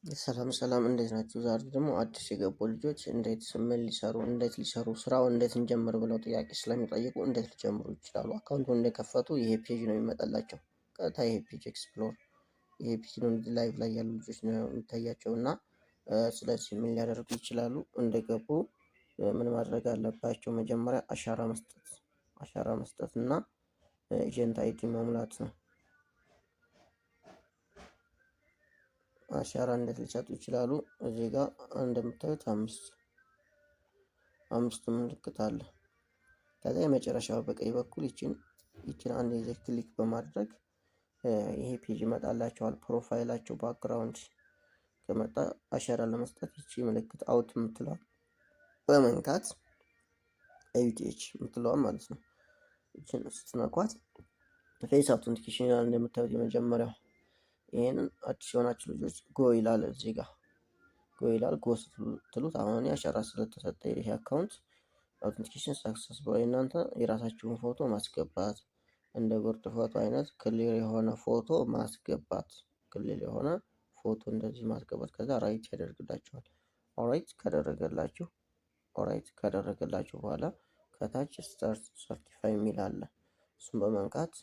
ሰላም ሰላም፣ እንዴት ናችሁ? ዛሬ ደግሞ አዲስ የገቡ ልጆች እንዴት ምን ሊሰሩ፣ እንዴት ሊሰሩ፣ ስራው እንዴት እንጀምር ብለው ጥያቄ ስለሚጠይቁ እንዴት ሊጀምሩ ይችላሉ? Account ኡን እንደከፈቱ ይሄ page ነው የሚመጣላቸው። ቀጥታ ይሄ page explore ይሄ page ነው live ላይ ያሉ ልጆች ነው የሚታያቸው። እና ስለዚህ ምን ሊያደርጉ ይችላሉ? እንደገቡ ምን ማድረግ አለባቸው? መጀመሪያ አሻራ መስጠት፣ አሻራ መስጠት እና agent ID መሙላት ነው። አሻራ እንዴት ሊሰጡ ይችላሉ? እዚህ ጋር እንደምታዩት አምስት አምስቱ ምልክት አለ። ከዛ የመጨረሻው በቀኝ በኩል ይችን አንድ ጊዜ click በማድረግ ይሄ page ይመጣላቸዋል። Profile ኣቸው background ከመጣ አሻራ ለመስጠት ይቺ ምልክት auth የምትለዋ በመንካት፣ AUTH የምትለዋ ማለት ነው። ይችን ስትነኳት face authentication ይላል። እንደምታዩት የመጀመሪያው ይህንን አዲስ የሆናችሁ ልጆች go ይላል፣ እዚህ ጋር go ይላል። Go ስትሉት አሁን አሻራ ስለተሰጠ ይሄ account authentication success ብሎ እናንተ የራሳችሁን ፎቶ ማስገባት፣ እንደ ጉርድ ፎቶ አይነት clear የሆነ ፎቶ ማስገባት፣ clear የሆነ ፎቶ እንደዚህ ማስገባት። ከዛ right ያደርግላችኋል። Alright ካደረገላችሁ በኋላ ከታች start certify የሚል አለ። እሱን በመንካት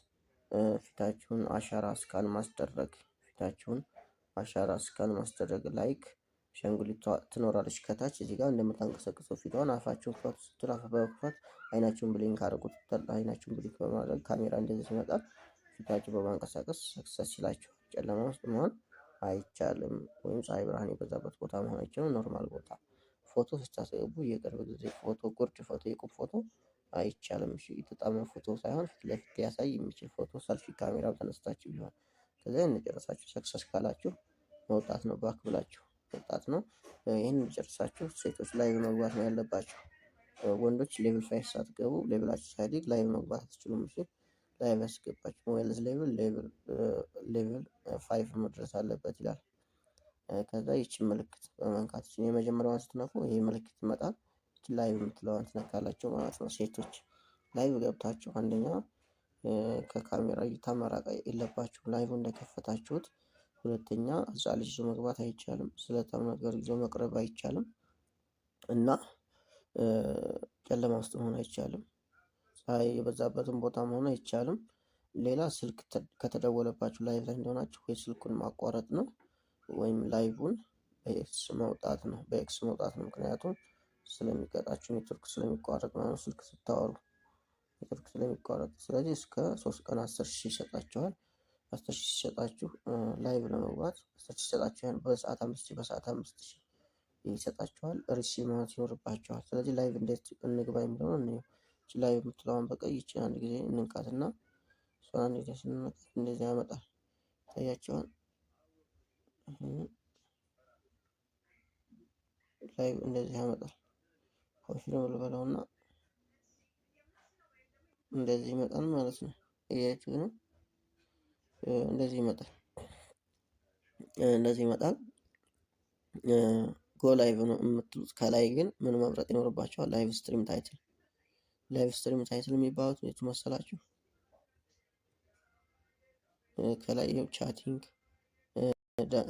ፊታችሁን አሻራ scan ማስደረግ፣ ፊታችሁን አሻራ scan ማስደረግ። Like አሻንጉሊቷ ትኖራለች ከታች እዚህ ጋር እንደምታንቀሳቅሰው ፊቷን አፋችሁን ክፈቱ ስትል አፍ በመክፈት አይናችሁን blink አድርጉት። አይናችሁን blink በማድረግ ካሜራ እንደዚህ ሲመጣ ፊታችሁ በማንቀሳቀስ success ይላችኋል። ጨለማ ውስጥ መሆን አይቻልም፣ ወይም ፀሐይ ብርሃን የበዛበት ቦታ መሆን አይቻልም። Normal ቦታ ፎቶ ስታስገቡ የቅርብ ጊዜ ፎቶ፣ ጉርድ ፎቶ፣ የቁም ፎቶ አይቻልም። እሺ፣ የተጣመመ ፎቶ ሳይሆን ፊት ለፊት ሊያሳይ የሚችል ፎቶ ሰልፊ ካሜራ ተነስታችሁ ቢሆን። ከዚያ እንደጨረሳችሁ success ካላችሁ መውጣት ነው፣ back ብላችሁ መውጣት ነው። ይህን ጨርሳችሁ ሴቶች live መግባት ነው ያለባችሁ። ወንዶች level 5 ሳትገቡ፣ level ኣችሁ ሳያድግ live መግባት አትችሉም። እሺ፣ live ያስገባችሁ ሞባይል level 5 መድረስ አለበት ይላል። ከዛ ይችን ምልክት በመንካት ይችን የመጀመሪያዋን ስትነኩ ይህ ምልክት ይመጣል። ይችን live የምትለዋን ትነካላችሁ ማለት ነው። ሴቶች live ገብታችሁ አንደኛ ከካሜራ እይታ መራቅ የለባችሁም live እንደከፈታችሁት። ሁለተኛ ሕፃን ልጅ ይዞ መግባት አይቻልም። ስለታም ነገር ይዞ መቅረብ አይቻልም። እና ጨለማ ውስጥ መሆን አይቻልም። ፀሐይ የበዛበትን ቦታ መሆን አይቻልም። ሌላ ስልክ ከተደወለባችሁ live ላይ እንደሆናችሁ ወይ ስልኩን ማቋረጥ ነው ወይም live ን በ X መውጣት ነው። በ X መውጣት ነው። ምክንያቱም ስለሚቀጣችሁ፣ ኔትወርክ ስለሚቋረጥ ማለት ነው። ስልክ ስታወሩ ኔትወርክ ስለሚቋረጥ። ስለዚህ እስከ 3 ቀን 10,000 ይሰጣችኋል። 10,000 ሲሰጣችሁ live ለመግባት 10,000 ይሰጣችኋል። በሰዓት 5,000፣ በሰዓት 5,000 ይሰጣችኋል። Receive ማለት ይኖርባችኋል። ስለዚህ live እንዴት እንግባ የሚለውን እንየው። Live የምትለዋን በቀይ ይችን አንድ ጊዜ እንንካትና እሷን አንድ ጊዜ ስንነካት እንደዚህ ያመጣል። ይታያቸዋል። Live እንደዚህ ያመጣል። Confirm ልበለውና እንደዚህ ይመጣል ማለት ነው። እያያችሁ ነው። እንደዚህ ይመጣል። እንደዚህ ይመጣል። Go live ነው የምትሉት። ከላይ ግን ምን መምረጥ ይኖርባቸዋል? Live stream title። Live stream title የሚባሉት የቱ መሰላችሁ? ከላይ chatting፣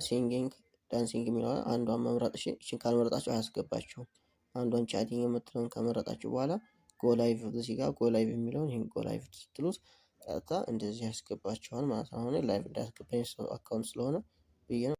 singing፣ dancing የሚለው አንዷን መምረጥ። እሺ፣ እቺን ካልመረጣችሁ አያስገባችሁም። አንዷን chatting የምትለውን ከመረጣችሁ በኋላ go live፣ እዚህ ጋር go live የሚለውን ይህን go live ስትሉት ቀጥታ እንደዚህ ያስገባችኋል ማለት ነው። አሁን live እንዳያስገባኝ ሰው account ስለሆነ ብዬ ነው።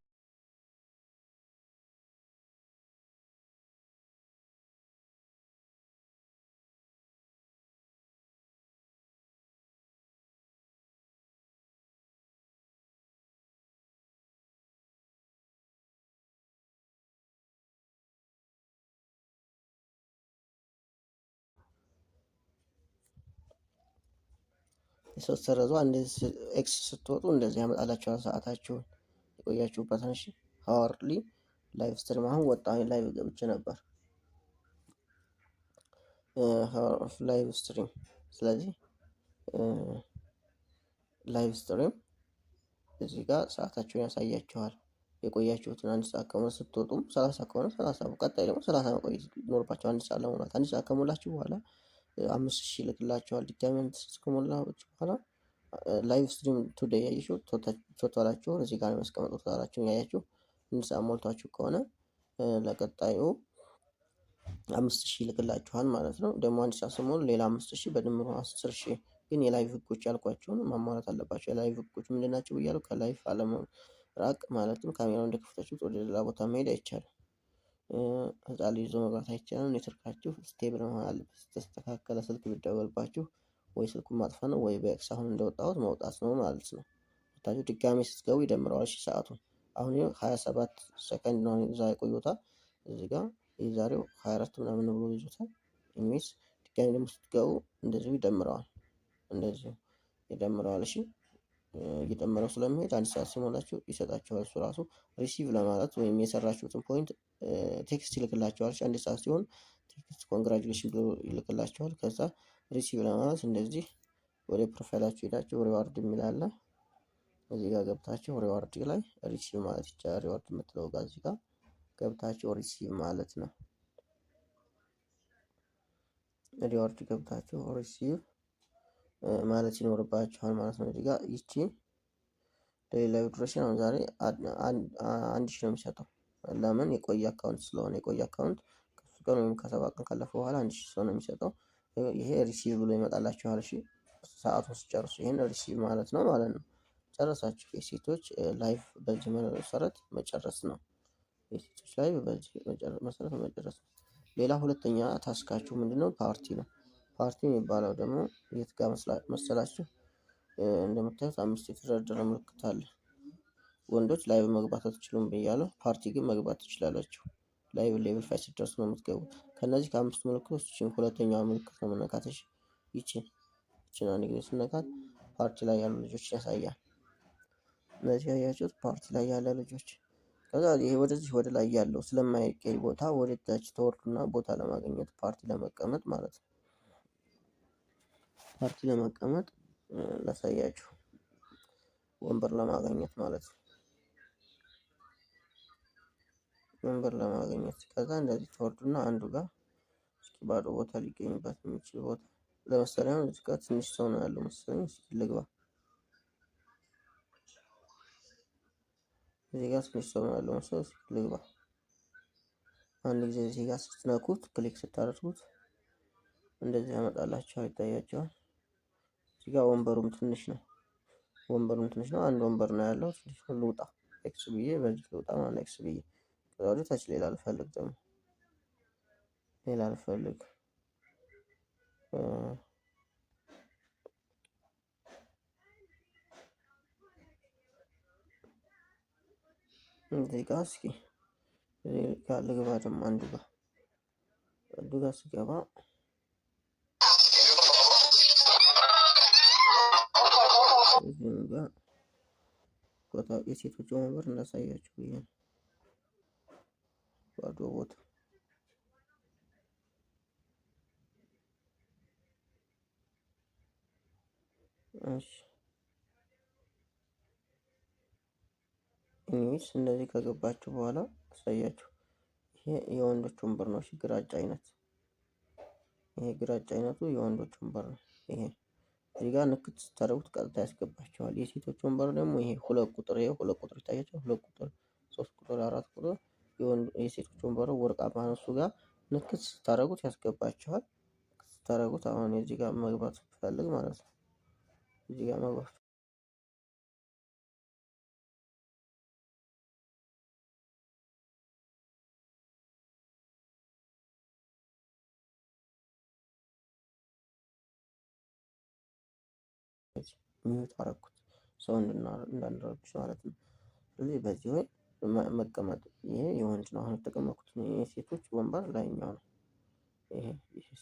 የሶስት ሰረዟ እንደዚህ X ስትወጡ እንደዚህ ያመጣላችኋል ሰዓታችሁን የቆያችሁበትን። እሺ፣ hourly live stream አሁን ወጣ። Live ገብቼ ነበር live stream። ስለዚህ live stream እዚህ ጋር ሰዓታችሁን ያሳያችኋል። የቆያችሁትን አንድ ሰዓት ከሆነ ስትወጡም 30 ከሆነ 30፣ ቀጣይ ደግሞ 30 መቆየት ይኖርባችኋል። አንድ ሰዓት ለመሙላት አንድ ሰዓት ከሞላችሁ በኋላ 5,000 ይልክላችኋል። ድጋሚ 1 ሰዓት ከሞላችሁ በኋላ live stream today ያየሽው total ኣችሁን እዚህ ጋር የሚያስቀምጠው total ኣችሁን ያያችሁ አንድ ሰዓት ሞልቷችሁ ከሆነ ለቀጣዩ 5000 ይልክላችኋል ማለት ነው። ደግሞ አንድ ሰዓት ስትሞሉ ሌላ 5000 በድምሩ 10,000። ግን የ live ህጎች ያልኳቸውን ማሟላት አለባቸው። የ live ህጎች ምንድን ናቸው ብያለሁ። ከ live አለመራቅ ማለትም ካሜራውን እንደከፈታችሁት ወደ ሌላ ቦታ መሄድ አይቻልም። ህፃን ልጅ ይዞ መግባት አይቻልም። ኔትወርካችሁ stable መሆን አለበት። ተስተካከለ ስልክ ቢደወልባችሁ ወይ ስልኩን ማጥፋት ነው ወይ በ X አሁን እንደወጣሁት መውጣት ነው ማለት ነው። ወጣችሁ ድጋሜ ስትገቡ ይደምረዋል። እሺ ሰዓቱን አሁን ይኸው 27 ሰከንድ ነው እዛ የቆየሁት። እዚህ ጋር የዛሬው 24 ምናምን ብሎ ይዞታል። Anyways ድጋሜ ደግሞ ስትገቡ እንደዚሁ ይደምረዋል። እንደዚሁ ይደምረዋል። እሺ እየጨመረው ስለሚሄድ አንድ ሰዓት ሲሞላችሁ ይሰጣችኋል። እሱ ራሱ receive ለማለት ወይም የሰራችሁትን point text ይልክላችኋል። አንድ ሰዓት ሲሆን text congratulation ብሎ ይልክላችኋል። ከዛ receive ለማለት እንደዚህ ወደ profile ኣችሁ ሄዳችሁ reward የሚል አለ። እዚህ ጋር ገብታችሁ reward ላይ receive ማለት ይቻላል። Reward የምትለው ጋር እዚህ ጋር ገብታችሁ receive ማለት ነው። Reward ገብታችሁ receive ማለት ይኖርባችኋል ማለት ነው። እዚህ ጋር ይቺ daily live duration አሁን ዛሬ 1000 ነው የሚሰጠው። ለምን የቆየ account ስለሆነ የቆየ account ከሶስት ቀን ወይም ከ7 ቀን ካለፈ በኋላ 1000 ሰው ነው የሚሰጠው። ይሄ receive ብሎ ይመጣላችኋል። እሺ ሰዓቱን ስጨርሱ ይሄን receive ማለት ነው ማለት ነው። ጨረሳችሁ። የሴቶች live በዚህ መሰረት መጨረስ ነው። የሴቶች live በዚህ መሰረት መጨረስ ነው። ሌላ ሁለተኛ task ኣችሁ ምንድነው? ፓርቲ ነው። ፓርቲ የሚባለው ደግሞ የት ጋር መሰላችሁ? እንደምታዩት 5 የተደረደረ ምልክት አለ። ወንዶች live መግባት አትችሉም ብያለሁ። ፓርቲ ግን መግባት ትችላላችሁ። Live level 5 ስትደርሱ ነው የምትገቡት። ከነዚህ ከአምስቱ ምልክቶች ይህችን ሁለተኛዋ ምልክት ነው መነካት። እሺ ይቺን አንድ ጊዜ ስነካት ፓርቲ ላይ ያሉ ልጆች ያሳያል። እነዚህ ያያችሁት ፓርቲ ላይ ያለ ልጆች። ከዛ ይሄ ወደዚህ ወደ ላይ ያለው ስለማይገኝ ቦታ ወደ ታች ተወርዱና ቦታ ለማግኘት ፓርቲ ለመቀመጥ ማለት ነው። ፓርቲ ለመቀመጥ ላሳያችሁ፣ ወንበር ለማግኘት ማለት ነው። ወንበር ለማግኘት ከዛ እንደዚህ ተወርዱና አንዱ ጋር እስኪ ባዶ ቦታ ሊገኝበት የሚችል ቦታ ለምሳሌ አሁን እዚህ ጋር ትንሽ ሰው ነው ያለው መሰለኝ። እስኪ ልግባ። እዚህ ጋር ትንሽ ሰው ነው ያለው መሰለኝ። እስኪ ልግባ። አንድ ጊዜ እዚህ ጋር ስትነኩት click ስታደርጉት እንደዚህ ያመጣላችኋል፣ ይታያችኋል። እዚህ ጋር ወንበሩም ትንሽ ነው። ወንበሩም ትንሽ ነው። አንድ ወንበር ነው ያለው። ትንሽ ነው። ልውጣ X ብዬ በዚህ ልውጣ ማለት X ብዬ ከዛ ወደ ታች ሌላ ልፈልግ ደግሞ ሌላ ልፈልግ እዚህ ጋር እስኪ እዚህ ጋር ልግባ ደግሞ አንዱ ጋር ስገባ እዚህ ጋር ቦታ የሴቶች ወንበር እንዳሳያችሁ ብዬ ነው። ባዶ ቦታ እሺ። Anyways እንደዚህ ከገባችሁ በኋላ አሳያችሁ። ይሄ የወንዶች ወንበር ነው። እሺ ግራጫ አይነት ይሄ ግራጫ አይነቱ የወንዶች ወንበር ነው። ይሄ እዚህ ጋር ንክት ስታደርጉት ቀጥታ ያስገባቸዋል። የሴቶች ወንበር ደግሞ ይሄ 2 ቁጥር ይሄ 2 ቁጥር ይታያቸዋል። 2 ቁጥር፣ 3 ቁጥር፣ 4 ቁጥር የሴቶች ወንበር ወርቃማ ነው። እሱ ጋር ንክት ስታደርጉት ያስገባቸዋል። ስታደርጉት አሁን እዚህ ጋር መግባት ፈልግ ማለት ነው። እዚህ ጋር መግባት mute አደረኩት ሰው እንዳንረብሽ ማለት ነው። ስለዚህ በዚህ ወይ መቀመጥ ይሄ የወንድ ነው። አሁን የተቀመጥኩት የሴቶች ወንበር ላይኛው ነው። ይሄ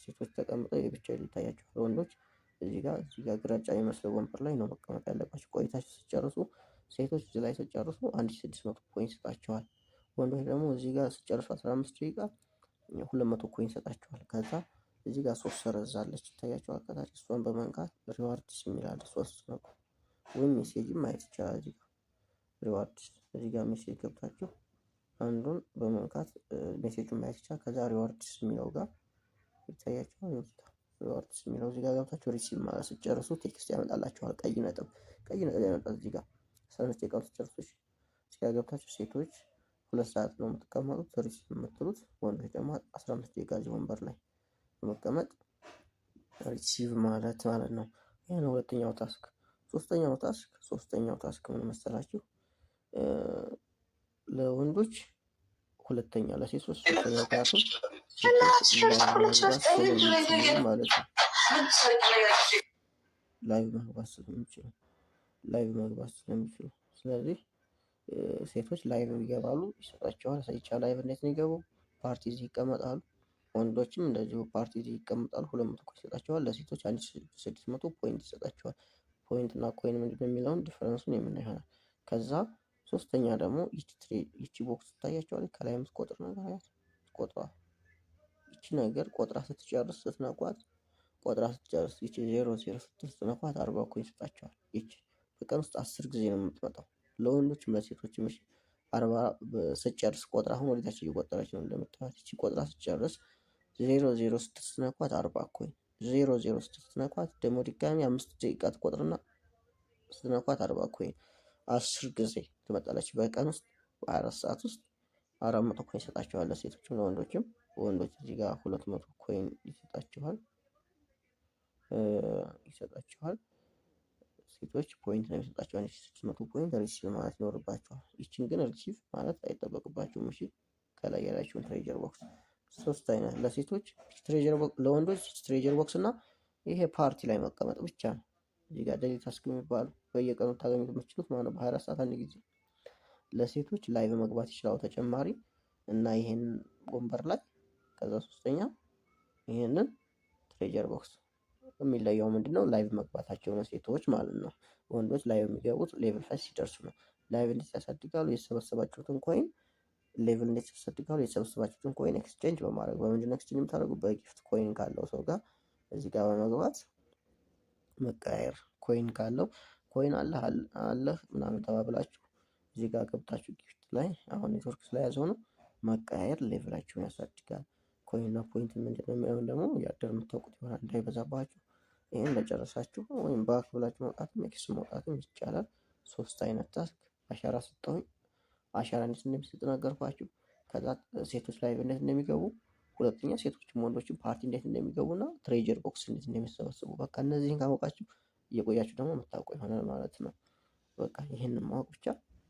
ሴቶች ተቀምጠው የብቻ ሊታያቸው፣ ወንዶች እዚህ ጋር ግራጫ የሚመስለው ወንበር ላይ ነው መቀመጥ ያለባቸው። ቆይታችሁ ስትጨርሱ ሴቶች እዚህ ላይ ስትጨርሱ 1600 coin ይሰጣቸዋል። ወንዶች ደግሞ እዚህ ጋር ስትጨርሱ 15 ደቂቃ 200 coin ይሰጣቸዋል። ከዛ እዚህ ጋር 3 ሰረዝ አለች ይታያቸዋል። ከታች እሷን በመንካት rewards የሚል አለ። 3 ነው ወይም message ማየት ይቻላል። እዚህ ጋር rewards እዚህ ጋር message ገብታችሁ አንዱን በመንካት message ኡን ማየት ይቻላል። ከዛ rewards የሚለው ጋር ይታያቸዋል። ይወጣል rewards የሚለው እዚህ ጋር ገብታችሁ receive ማለት ስትጨርሱ text ያመጣላችኋል። ቀይ ነጥብ ያመጣል። እዚህ ጋር 15 ደቂቃ ስትጨርሱ እዚህ ጋር ገብታችሁ ሴቶች 2 ሰዓት ነው የምትቀመጡት receive የምትሉት። ወንዶች ደግሞ 15 ደቂቃ እዚህ ወንበር ላይ በመቀመጥ receive ማለት ማለት ነው። ይህ ነው ሁለተኛው task። ሶስተኛው task ምን መሰላችሁ? ለወንዶች ሁለተኛ፣ ለሴቶች ሶስተኛ። ምክንያቱም ሴቶች live መግባት ስለሚችሉ ማለት ነው። live መግባት ስለሚችሉ ስለዚህ ሴቶች live ይገባሉ፣ ይሰጣቸዋል። አሳይቻ live እንዴት ነው ይገቡ? ፓርቲ እዚህ ይቀመጣሉ። ወንዶችም እንደዚሁ ፓርቲ እዚህ ይቀመጣሉ። 200 coin ይሰጣቸዋል። ለሴቶች 1600 point ይሰጣቸዋል። Point እና coin ምንድን ነው የሚለውን difference ኡን የምናይ ይሆናል። ከዛ ሶስተኛ ደግሞ ይቺ box ትታያቸዋለች። ከላይ የምትቆጥር ነገር አያት ቆጥሯል። ይቺ ነገር ቆጥራ ስትጨርስ ስትነኳት፣ ቆጥራ ስትጨርስ ይቺ 0 0 ስትል ስትነኳት 40 coin ይሰጣቸዋል። ይቺ በቀን ውስጥ 10 ጊዜ ነው የምትመጣው ለወንዶችም ለሴቶችም። እሺ፣ 40 ስትጨርስ ቆጥራ፣ አሁን ወደታች እየቆጠረች ነው እንደምታዩት። ይቺ ቆጥራ ስትጨርስ 0 0 ስትል ስትነኳት 40 coin፣ 0 0 ስትል ስትነኳት ደግሞ ድጋሚ 5 ደቂቃ ትቆጥርና ስትነኳት 40 coin፣ 10 ጊዜ ትመጣለች። በቀን ውስጥ በ24 ሰዓት ውስጥ 400 coin ይሰጣቸዋል ለሴቶችም ለወንዶችም። ወንዶች እዚህ ጋር 200 coin ይሰጣቸዋል። ሴቶች point ነው የሚሰጣቸው። 1600 point receive ማለት ይኖርባቸዋል። ይችን ግን receive ማለት አይጠበቅባቸውም። እሺ፣ ከላይ ያላችሁን treasure box ሶስት አይነት፣ ለሴቶች treasure box፣ ለወንዶች treasure box እና ይሄ ፓርቲ ላይ መቀመጥ ብቻ ነው። እዚህ ጋር daily task የሚባሉ በየቀኑ ታገኙት የምትችሉት ማለት ነው። በ24 ሰዓት አንድ ጊዜ። ለሴቶች live መግባት ይችላሉ ተጨማሪ እና ይሄን ወንበር ላይ፣ ከዛ ሶስተኛ ይሄንን treasure box። የሚለየው ምንድነው? Live መግባታቸው ነው ሴቶች ማለት ነው። ወንዶች live የሚገቡት level 5 ሲደርሱ ነው። Live እንዴት ያሳድጋሉ? የሰበሰባችሁትን coin level እንዴት ያሳድጋሉ? የሰበሰባችሁትን coin exchange በማድረግ። በምንድነው exchange የምታደርጉ? በ gift coin ካለው ሰው ጋር እዚህ ጋር በመግባት መቀያየር። Coin ካለው coin አለህ አለህ ምናምን ተባብላችሁ እዚህ ጋር ገብታችሁ gift ላይ፣ አሁን ኔትወርክ ስለያዘው ነው፣ መቀያየር level ኣችሁን ያሳድጋል። Coin እና point ምንድነው የሚለውን ደግሞ እያደር የምታውቁት ይሆናል፣ እንዳይበዛባችሁ። ይህን እንደጨረሳችሁ ወይም back ብላችሁ መውጣትም X መውጣትም ይቻላል። ሶስት አይነት task፣ አሻራ ሰጠሁኝ። አሻራ እንዴት እንደሚሰጥ ነገርኳችሁ። ከዛ ሴቶች live እንዴት እንደሚገቡ፣ ሁለተኛ ሴቶችም ወንዶችም ፓርቲ እንዴት እንደሚገቡ እና treasure box እንዴት እንደሚሰበስቡ። በቃ እነዚህን ካወቃችሁ እየቆያችሁ ደግሞ የምታውቁ ይሆናል ማለት ነው። በቃ ይህንን ማወቅ ብቻ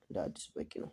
እንደ አዲስ በቂ ነው።